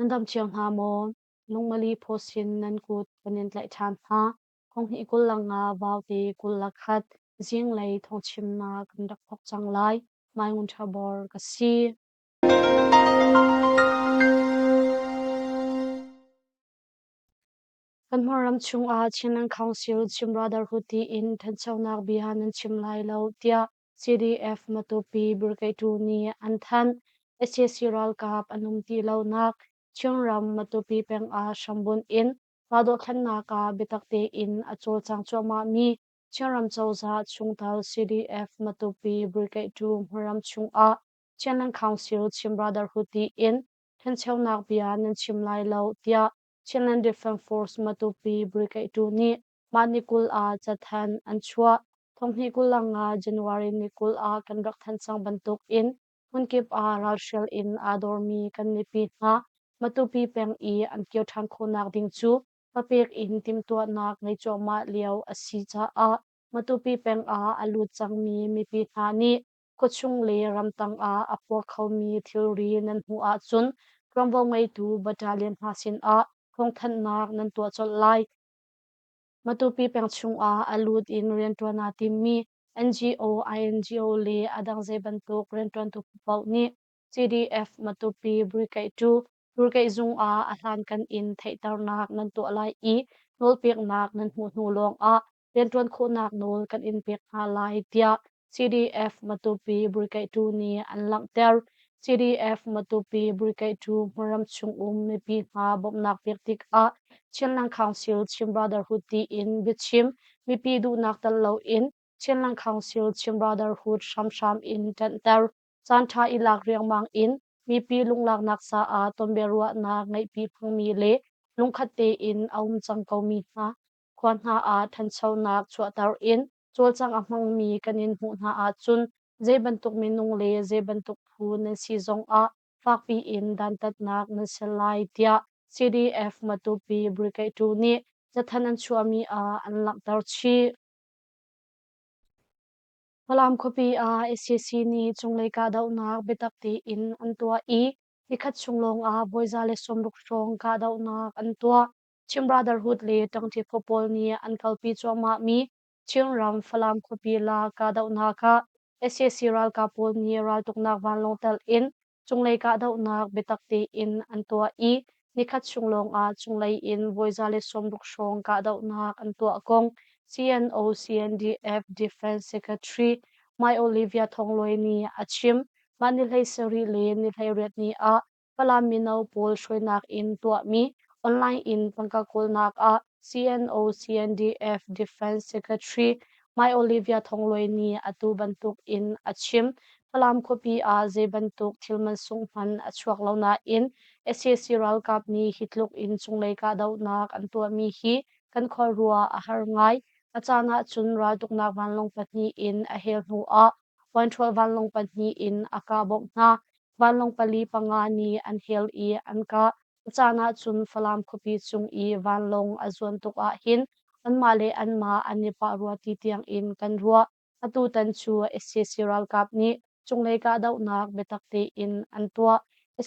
Nan dam cio hna maw? Lungmali phawsin nan kut kan in tlaih ṭhan hna. Thonghnih 25 vaute 21 zinglei thawngchimnak kan rak thawk cang lai. Mai Ngun Ṭha Bor ka si. Kan hmunram chungah Chinland Council Chin Brotherhood tiin ṭhanchonak bia nan chim lai lo tiah CDF Matupi Brigade nih an thanh. Sac ralkap an um ti lonak Chinram Matupi peng ah hrambunh in raldohthlennak ah biatak tein a cawlcang cuahmahmi Chinram cozah chungtel CDF Matupi Brigade hmunram chungah Chinland Council Chin Brotherhood tiin ṭhencheunak bia nan chim lai lo tiah Chinland Defense Force Matupi Brigade nih mah ni 20 ah cathanh an chuah. Thonghnih 25 January ni 20 ah kan rak thanh cang bantuk in hmunkip ah ralhrial in aa dormi kan mipi hna Matupi peng i an kir ṭhan khawhnak ding cu papek in timhtuahnak ngei cuahmah lio a si caah Matupi peng ah a lut cangmi mipi hna nih khuachung le ramtang ah a puak khomi thilri nan hmuh ahcun ṭuanvo ngeitu battalion hna sinah thawngthanhnak nan tuah colh lai. Matupi peng chungah a lut in rianṭuan aa timmi NGO, INGO le a dang zei bantuk rianṭuantu phu paoh nih CDF Matupi Brigade cu Brigade zung ah a hlankan in theihternak nan tuah lai i nawlpeknak nan hmuh hnu lawngah rianṭuan khawhnak nawl kan in pek hna lai tiah CDF Matupi Brigade nih an langhter. CDF Matupi Brigade hmunram chungum mipi hna bawmhnak pek tikah Chinland Council Chin Brotherhood tiin biachim mipi duhnak tel loin Chinland Council Chin Brotherhood hramhram in ṭanhter. Caanṭha i lak riangmang in mipi lunglaknak caah tonbiaruahnak ngeihpi hmangmi le lungkhat tein a um cang komi hna khua hna ah ṭhanchonak chuahter in cawlcangh a hmangmi kan in hmuh hna ahcun zei bantuk minung le zei bantuk phu nan si zongah fakpi in dantatnak nan si lai tiah CDF Matupi Brigade nih cathanh an chuahmi ah an langhter chih. Falam khuapi ah sac nih cunglei kahdohnak biatak tein an tuah i nikhat chung lawngah voi 160 hrawng kahdohnak an tuah. Chin Brotherhood le ṭangṭi phu pawl nih an kalpi cuahmahmi Chinram Falam khuapi la kahdohnak ah sac ralkap pawl nih raltuknak vanlawng telh in cunglei kahdohnak biatak tein an tuah i nikhat chung lawngah cunglei in voi 160 hrawng kahdohnak an tuah kong CNO CNDF Defense Secretary Mai Olivia Thonglawi nih a chim. Mah ni 17 le ni 18 ni ah Falam mino pawl hruainak in tuahmi online in tangka kawlnak ah CNO CNDF Defense Secretary Mai Olivia Thonglawi nih atu bantuk in a chim. Falam khuapi ah zei bantuk thil mansung hmanh a chuak lo nain sac ralkap nih hi tluk in cunglei kahdohnak an tuahmi hi kan khuaruah a har ngai. A caan ahcun raltuknak vanlawng pahnih in a hel hnu ah Vuanṭhual vanlawng pahnih in a kah bawmh hna. Vanlawng pali panga nih an hel i an kah. A caan ahcun Falam khuapi cung i vanlawng a zuan tuk ahhin anmah le anmah an i pah rua ti tiangin kan ruah. Atutan cu sac ralkap nih cunglei kahdohnak biatak tein an tuah.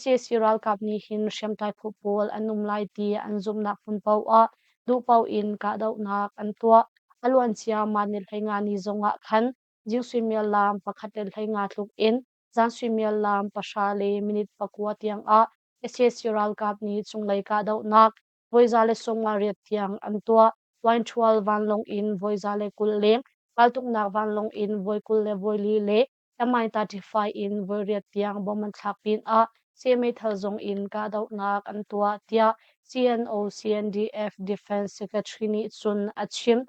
Sac ralkap nih hin hriamtlai phu pawl an um lai ti an zumhnak hmun paoh ah duhpaoh in kahdohnak an tuah. A luancia mah ni 15 ni zongah khan zing suimilam pakhat le 15 tluk in zan suimilam pahra le minute pakua tiangah sac ralkap nih cunglei kahdohnak voi 158 tiang an tuah. Wainṭhual vanlawng in voi 120 leng, raltuknak vanlawng in voi 20 le voi li le Mi-35 in voi riat tiang bom an thlak pinah seh meithal zong in kahdohnak an tuah tiah CNO-CNDF Defense Secretary nih cun a chim.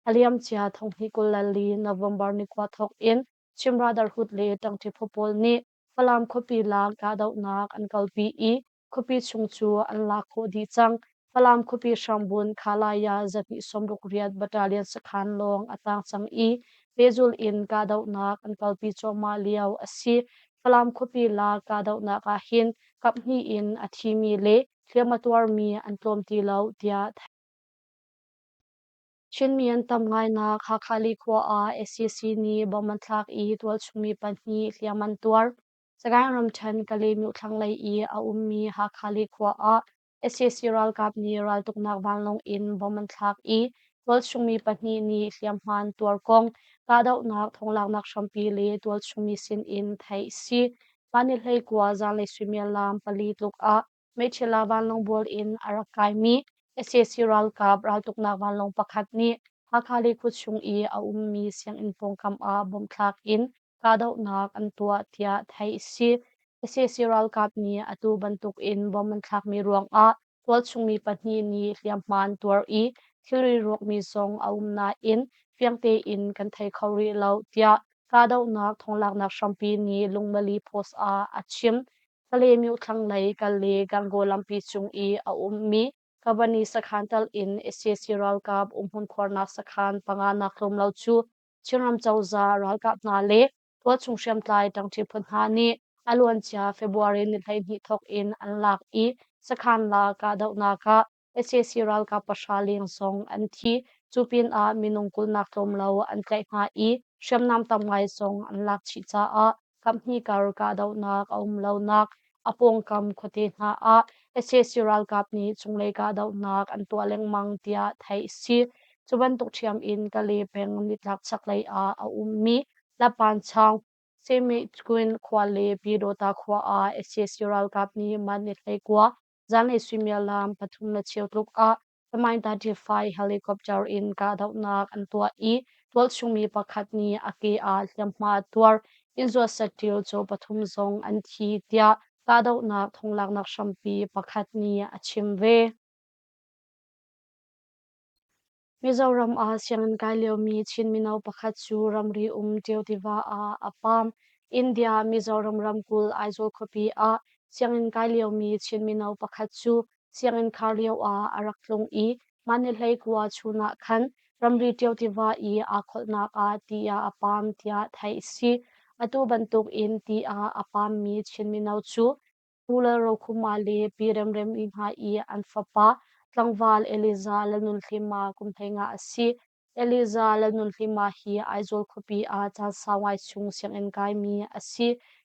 A liamcia thonghnih 24 November ni kua thawk in Chin Brotherhood le ṭangṭi phu pawl nih Falam khuapi lak kahdohnak an kalpi i khuapi chung cu an lak khawh dih cang. Falam khuapi hrambun Khalaya zahnih 68 battalion sakhan lawng a tang cang i pehzulh in kahdohnak an kalpi cuahmah lio a si. Falam khuapi lak kahdohnak ah hin kaphnih in a thimi le hliam a tuarmi an tlawm ti lo tiah theih. Chinmi an tam ngainak Hakha Li khua ah sac nih bom an thlak i tualchungmi pahnih hliam an tuar. Sagaing ramṭhen Kalaymyo thlanglei i a ummi Hakha le khua ah sac ralkap nih raltuknak vanlawng in bomb an thlak i tualchungmi pahnih nih hliamhma an tuar kong kahdohnak thonglaknak hrampi le tualchungmi sinin theih a si. Mah ni 19 zanlei suimilam 4 tluk ah Meiṭhila vanlawng bual in a rak kaimi sac ralkap raltuknak vanlawng pakhat nih Hakha le khuachung i a ummi sianginn pawngkam ah bomb thlak in kahdohnak an tuah tiah theih a si. Sac ralkap nih atu bantuk in bomb an thlakmi ruangah tualchungmi pahnih nih hliamhma an tuar i thilri rawkmi zong a um nain fiang tein kan thei kho rih lo tiah kahdohnak thonglaknak hrampi nih Lungmali Post ah a chim. Kalaymyo thlanglei Kale Gangaw lampi cung i a ummi Kabani sakhan tal in sac ralkap umhmun khuarnak sakhan panganak tlawm lo cu Chinram cozah ralkap hna le tualchung hriamtlai ṭangṭi phu hna nih a luancia February ni 12 thawk in an lak i sakhan la kahdohnak ah sac ralkap 0 leng zong an thi. Cu pinah minung 20 nak tlawm lo an tlaih hna i hriamnam tam ngai zong an lak chih caah kaphnih kar kahdohnak a um lonak a pawngkam khuate hna ah sac ralkap nih cunglei kahdohnak an tuah lengmang tiah theih a si. Cu bantuk ṭhiam in Kale peng nitlak chaklei ah a ummi Lapanchaung, Semeitkun khua le Pyidawta khua ah sac ralkap nih mah ni 19 zanlei suimilam 3 le cheu tluk ah Tamain-35 helicopter in kahdohnak an tuah i tualchungmi pakhat nih a ke ah hliamhma a tuar. Innzuat saṭil caw pathum zong an thi tiah kahdohnak thonglaknak hrampi pakhat nih a chim ve. Mizoram ah sianginn kai liomi Chin mino pakhat cu ramri um Ṭio tiva ah a paam. India Mizoram ramkulh Aizawl khuapi ah sianginn kai liomi Chin mino pakhat cu sianginn khar lioah a rak tlung i mah ni 19 chun ah khan ramri Ṭio tiva i aa kholhnak ah ti ah a paam tiah theih a si. Atu bantuk in ti ah a paammi Chin mino cu Pu Lalrokhuma le Pi Remremi hna i an fapa tlangval Eliza Lalnunhlima kum 15 a si. Eliza Lalnunhlima hi Aizawl khuapi ah caan sau ngai chung sianginn kaimi a si.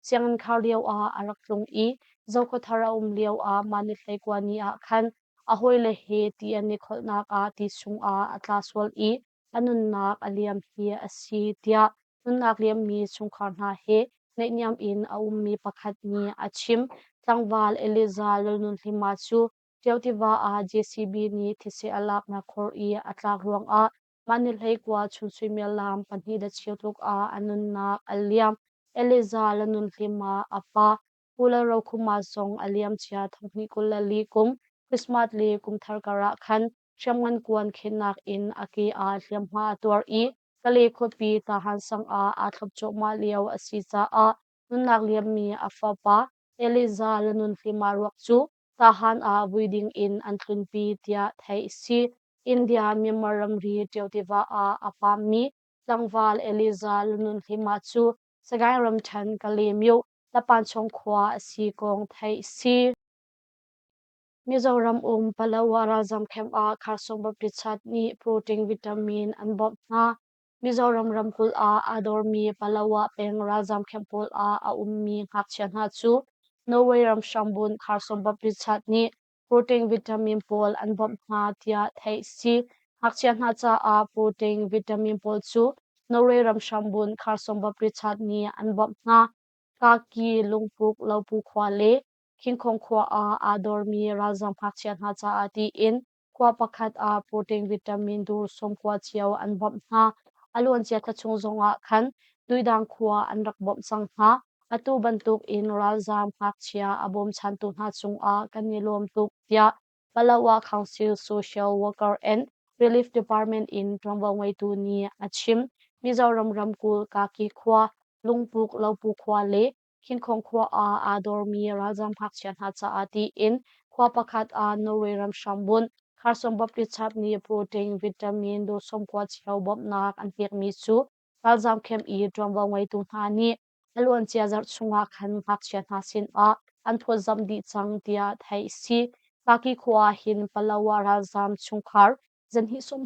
Sianginn khar lioah a rak tlung i Zokhawthar a um lioah mah ni 19 ni ah khan a hawile he ti an i kholhnak ah ti chungah a tla sual i a nunnak a liam hi a si tiah nunnak liammi chungkhar hna he naihniam in a ummi pakhat nih a chim. Tlangval Eliza Lalnunhlima cu Ṭio tiva ah JCB nih thisen a laknak khor i a tlak ruangah mah ni 19 chun suimilam 2 le cheu tluk ah a nunnak a liam. Eliza Lalnunhlima a pa Pu Lalrokhuma zong a liamcia 2024 kum Christmas le kumthar karah khan hriamngan kuan khennak in a ke ah hliamhma a tuar i Kale khuapi Tahan sang ah aa thlop cuahmah lio a si caah nunnak liammi a fapa Eliza Lanunhlima ruak cu Tahan ah vui ding in an tlunpi tiah theih a si. India Myanmar ramri Ṭio tiva ah a paammi tlangval Eliza Lanunhlima cu Sagaing ramṭhen Kalaymyo Lapanchawng khua a si kong theih a si. Mizoram um Palawa ralzam camp ah Kharsawng Baptist nih protein vitamin an bawmh hna. Mizoram ramkulh ah aa dormi Palawa peng ralzam camp pawl ah a ummi ngakchia hna cu Norway ram hrambunh Kharsawng Baptist nih protein vitamin pawl an bawmh hna tiah theih a si. Ngakchia hna caah protein vitamin pawl cu Norway ram hrambunh Kharsawng Baptist nih an bawmh hna. Kaki, Lungpuk, Lopu khua le Khingkhong khua ah aa dormi ralzaam ngakchia hna caah tiin khua pakhat ah protein vitamin dur 90 cio an bawmh hna. A luancia thla chung zongah khan Tuidang khua an rak bawmh cang hna. Atu bantuk in ralzaam ngakchia a bawmchantu hna cungah kan i lawm tuk tiah Palawa Council Social Worker and Relief Department in ṭuanvo ngeitu nih a chim. Mizoram ramkulh Kaki khua, Lungpuk Lopu khua le Khingkhong khua ah aa dormi ralzaam ngakchia hna caah tiin khua pakhat ah Norway ram hrambunh Kharsawng Baptist Church nih protein, vitamin, dur 90 cio bawmhnak an pekmi cu ralzaam camp i ṭuanvo ngeitu hna nih a luancia zarh chungah khan ngakchia hna sinah an phawtzamh dih cang tiah theih a si. Kaki khua ah hin Palawa ralzaam chungkhar 2 sawm.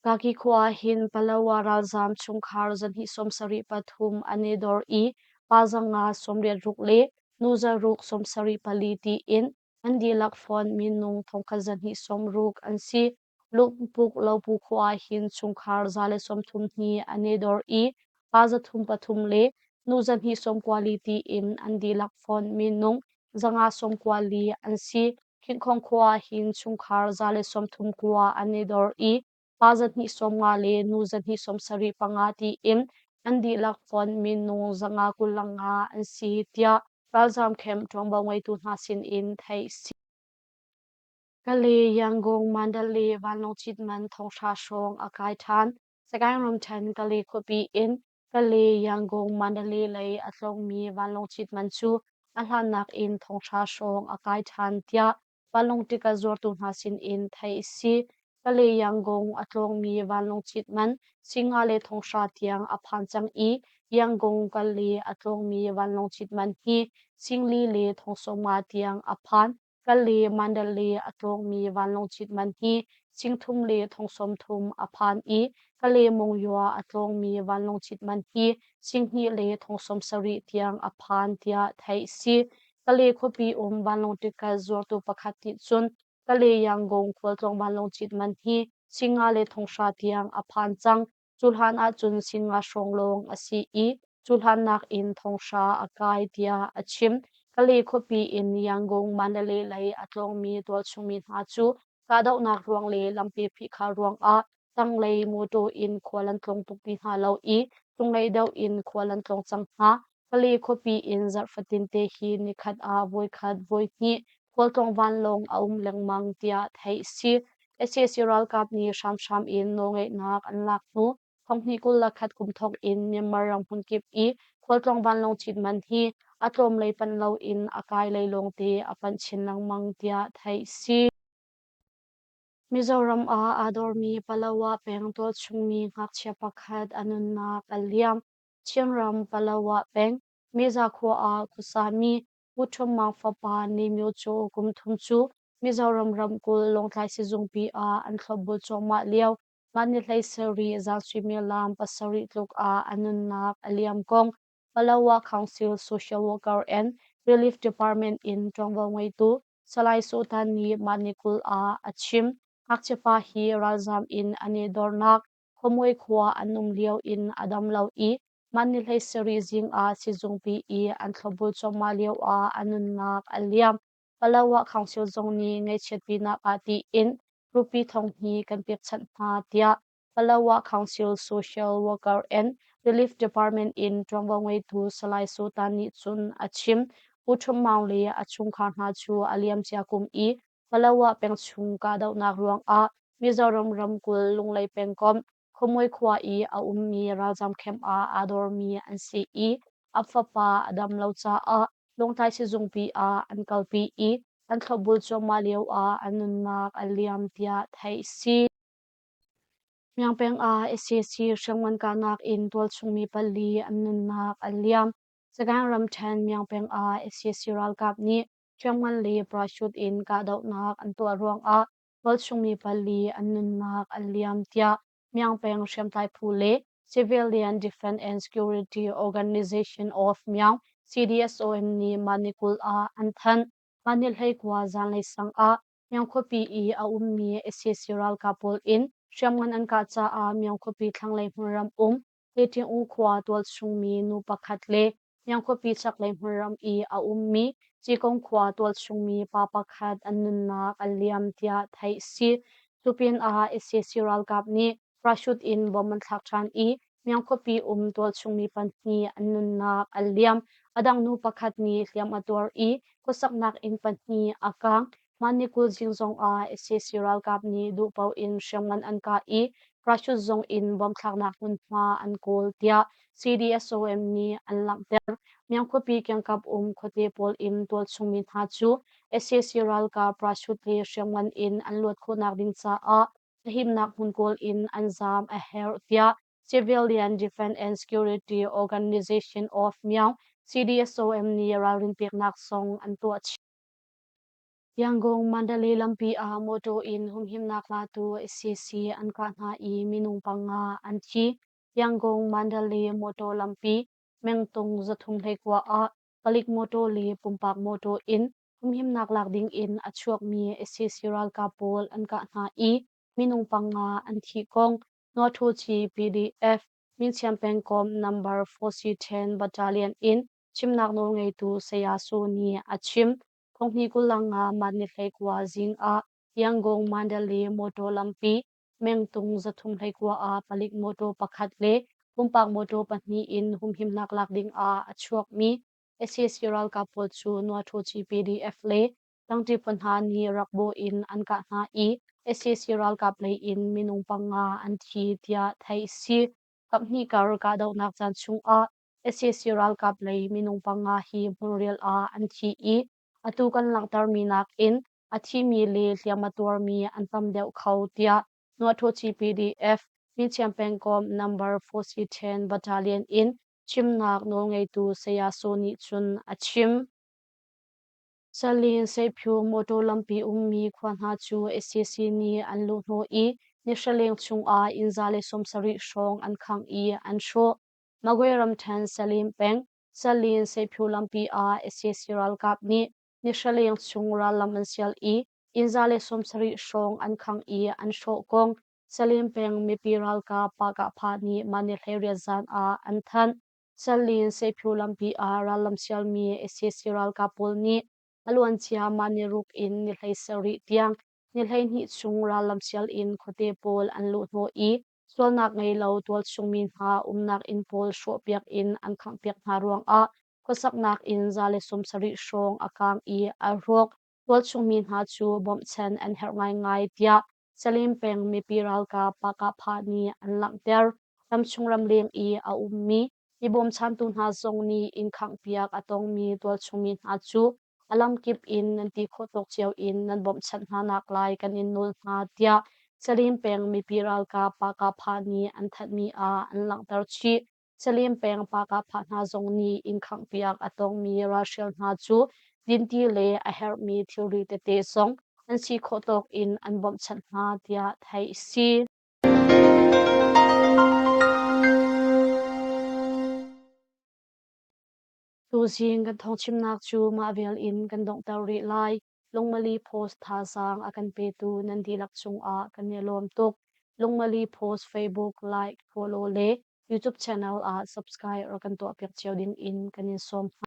Kaki khua ah hin Palawa ralzaam chungkhar 273 an i dor i pa 586 le nu 674 tiin an dihlak fonh minung 1260 an si. Lungpuk Lopu khua ah hin chungkhar 130 hnih an i dor i pa 303 le nu 294 tiin an dihlak fonh minung 594 an si. Khinkhawng khua ah hin chungkhar 139 an i dor i pa 250 le nu 275 tiin an dihlak fonh minung 525 an si tiah ralzaam camp ṭuanvo ngeitu hna sinin theih a si. Kale, Yangon, Mandalay vanlawng cit man thonghra hrawng a kai ṭhan. Sagaing ramṭhen Kale khuapi in Kale, Yangon, Mandalay lei a tlawngmi vanlawng cit man cu a hlannak in thonghra hrawng a kai ṭhan tiah vanlawng ticket zuartu hna sinin theih a si. Kale Yangon a tlawngmi vanlawng cit man singa le thonghra tiang a phan cang i Yangon Kale a tlawngmi vanlawng cit man hi singli le thongsawmnga tiang a phan. Kale Mandalay a tlawngmi vanlawng cit man hi singthum le thongsawmthum a phan i Kale Monywa a tlawngmi vanlawng cit man hi singhnih le thongsawmsarih tiang a phan tiah theih a si. Kale khuapi um vanlawng ticket zuartu pakhat nih cun Kale Yangon khualtlawng vanlawng cit man hi singa le thonghra tiang a phan cang. Cu hlan ahcun singa hrawng lawng a si i cu hlan nakin thonghra a kai tiah a chim. Kale khuapi in Yangon Mandalay lei a tlawngmi tualchungmi hna cu kahdohnak ruang le lampi phihkhar ruangah tanglei mawṭaw in khual an tlawng tuk ti hna lo i cunglei deuh in khual an tlawng cang hna. Kale khuapi in zarh fatinte hi nikhat ah voikhat voihnih khualtlawng vanlawng a um lengmang tiah theih a si. Sac ralkap nih hramhram in nawlngeihnak an lak hnu 2021 kum thawk in Myanmar ram hmunkip i khualtlawng vanlawng cit man hi a tlawm lei panh loin a kai lei lawngte a panh chin lengmang tiah theih a si. Mizoram ah aa dormi Palawa peng tualchungmi ngakchia pakhat a nunnak a liam. Chinram Palawa peng Miza khua ah khuasami Pu Ṭhum Mang fapa Ni Myo cu kum thum cu Mizoram ramkulh Lawngtlai sizungpi ah an thlopbul cuahmah lio mah ni hlei sarih zan suimilam 7 tluk ah a nunnak a liam kong Palawa Council Social Worker and Relief Department in ṭuanvo ngeitu Salai Sultan nih mah ni 20 ah a chim. Ngakchiapa hi ralzaam in an i dornak Khuamuai khua an um lio in a dam lo i mah ni hlei sarih zing ah sizungpi i an thlopbul cuahmah lio ah a nunnak a liam. Palawa Council zong nih ngaihchiatpinak ah tiin rupee thong hnih kan pekchanh hna tiah Palawa Council Social Worker and Relief Department in ṭuanvo ngeitu Salai Sultan nih cun a chim. Pu Ṭhum Maung le a chungkhar hna cu a liamcia kum i Palawa pengchung kahdohnak ruangah Mizoram ramkulh Lunglei pengkomh Khuamuai khua i a ummi ralzaam camp ah aa dormi an si i a fapa a dam lo caah Lawngtlai sizungpi ah an kalpi i an thlopbul cuahmah lio ah a nunnak a liam tiah theih a si. Myaung ah sac hriamngan kahnak in tualchungmi pali an nunnak a liam. Sagaing ramṭhen Myaung ah sac ralkap nih hriamngan le parachute in kahdohnak an tuah ruangah tualchungmi pali an nunnak a liam tiah Myaung peng hriamtlai phu le Civilian Defense and Security Organization of Myaung CDSOM nih mah ni 20 ah an thanh. Mah ni 19 zanlei sang ah Myaung khuapi i a ummi sac ralkap pawl in hriamngan an kah caah Myaung khuapi thlanglei hmunram um Hleṭing-u khua tualchungmi nu pakhat le Myaung khuapi chaklei hmunram i a ummi Cikong khua tualchungmi pa pakhat an nunnak a liam tiah theih a si. Cu pinah sac ralkap nih parachute in bomb an thlak ṭhan i Myaung khuapi um tualchungmi pahnih an nunnak a liam. A dang nu pakhat nih hliam a tuar i khuasaknak inn pahnih a kaang. Mah ni 20 zing zongah sac ralkap nih duhpaoh in hriamngan an kah i parachute zong in bomb thlaknak hmunhma an kawl tiah CDSOM nih an langhter. Myaung khuapi kiangkap um khuate pawl in tualchungmi hna cu sac ralkap parachute le hriamngan in an luat khawhnak ding caah a himnak hmun kawl in an zaam a herh tiah Civilian Defense and Security Organization of Myaung CDSOM nih ralrin peknak zong an tuah chih. Yangon Mandalay lampi ah mawṭaw in humhimnak latu sac an kah hna i minung panga an thi. Yangon Mandalay mawṭaw lampi mengtung 319 ah palik mawṭaw le pumpak mawṭaw in humhimnak lak ding in a chuakmi sac ralkap pawl an kah hna i minung panga an thih kong Nuathuci PDF Minchiam pengkomh number 4C10 Battalion in chimnak nawlngeitu Saya Su nih a chim. Thonghni 25 mah ni 19 zing ah Yangon Mandalay motor lampi mengtung 319 ah palik motor pakhat le pumpak motor pahnih in humhimnak lak ding ah a chuakmi sac ralkap pawl cu Nuathuci PDF le Tangṭi phu hna nih rakbawh in an kah hna i sac ralkap lei in minung panga an thi tiah theih a si. Kaphnih kar kahdohnak caan chungah sac ralkap lei minung panga hi hmunrial ah an thi i atu kan langhtermi nakin a thimi le hliam a tuarmi an tam deuh kho tiah Nuaṭhuci PDF Minchiam pengkomh number 4C10 Battalion in chimnak nawlngeitu Saya Saw nih cun a chim. Salin Seiphu motor lampi ummi khua hna cu sac nih an luhhnawh i nihra leng chungah inn 170 hrawng an khangh i an hrawh. Magwe ramṭhen Salim peng Salin Seiphu lampi ah sac ralkap nih nihra leng chung rallam an sial i inn 170 hrawng an khangh i an hrawh kong Salim peng mipi ralkap Pah-Kah-Phah nih mah ni 18 zan ah an thanh. Salin Seiphu lampi ah rallam sialmi sac ralkap pawl nih a luancia mah ni ruk in ni 17 tiang ni 12 chung rallam sial in khuate pawl an luhhnawh i sualnak ngei lo tualchungmi hna umnak inn pawl hrawhpiak in an khanghpiak hna ruangah khuasaknak inn 170 hrawng a kaang i a rawk. Tualchungmi hna cu bawmhchanh an herh ngaingai tiah Salim peng mipi ralkap Pah-Kah-Phah nih an langhter. Ramchung ramleng i a ummi mi bawmchantu hna zong nih inn khanghpiak a tongmi tualchungmi hna cu a lamkip in nan ti khawh tawk cio in nan bawmhchanh hna naklai kan in nawl hna tiah Salim peng mipi ralkap Pah-Kah-Phah nih an thanhmi ah an langhter chih. Salim peng Pah-Kah-Phah hna zong nih inn khanghpiak a tongmi ralhrial hna cu dinti le a herhmi thilri tete zong an si khawh tawk in an bawmhchanh hna tiah theih a si. Tuzing kan thawngchimnak cu mah vial in kan donghter rih lai. Lungmali Post thazaang a kan petu nan dihlak cungah kan i lawm tuk. Lungmali Post Facebook like, follow le YouTube channel ah subscribe rak kan tuahpiak cio ding in kan in sawm hna.